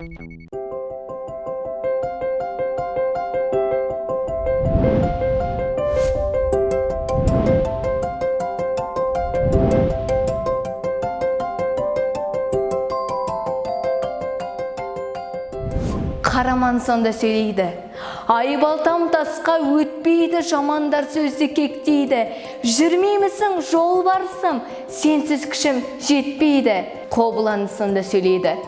Қараман сонда сөйлейді: «Айбалтам тасқа өтпейді, жамандар сөзді кектейді. Жүрмеймісің, жолбарысым, сенсіз күшім жетпейді». Қобыланды сонда сөйлейді: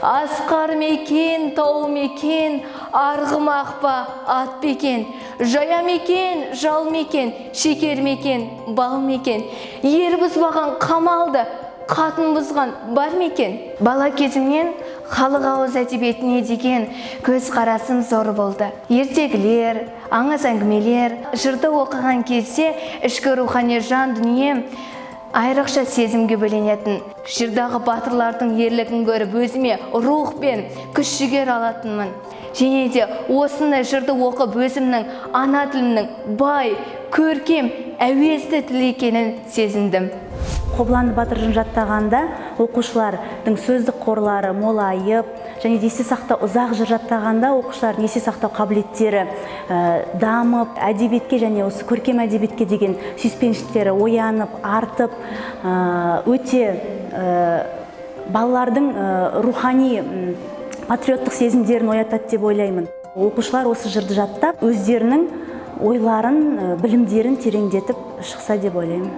«Асқар мекен, тау мекен, арғымақ па, ат па екен, жая мекен, жал мекен, шекер мекен, бал мекен, ер бұзбаған қамалды, қатын бұзған бар ма екен?» Бала кезімнен халық ауыз әдебиетіне деген көзқарасым зор болды. Ертегілер, аңыз әңгімелер, жырды оқыған кезде ішкі рухани жан дүнием айрықша сезімге бөленетін. Жырдағы батырлардың ерлігін көріп, өзіме рух пен күш жігер алатынмын. Және де осындай жырды оқып, өзімнің ана тілімнің бай, көркем, әуезді тіл екенін сезіндім. Қобыланды батыр жырын жаттағанда оқушылардың сөздік қорлары молайып және де есте сақтау, ұзақ жыр жаттағанда оқушылардың есте сақтау қабілеттері дамып, әдебиетке және осы көркем әдебиетке деген сүйіспеншіліктері оянып, артып, өте балалардың рухани патриоттық сезімдерін оятады деп ойлаймын. Оқушылар осы жырды жаттап, өздерінің ойларын, білімдерін тереңдетіп шықса деп ойлаймын.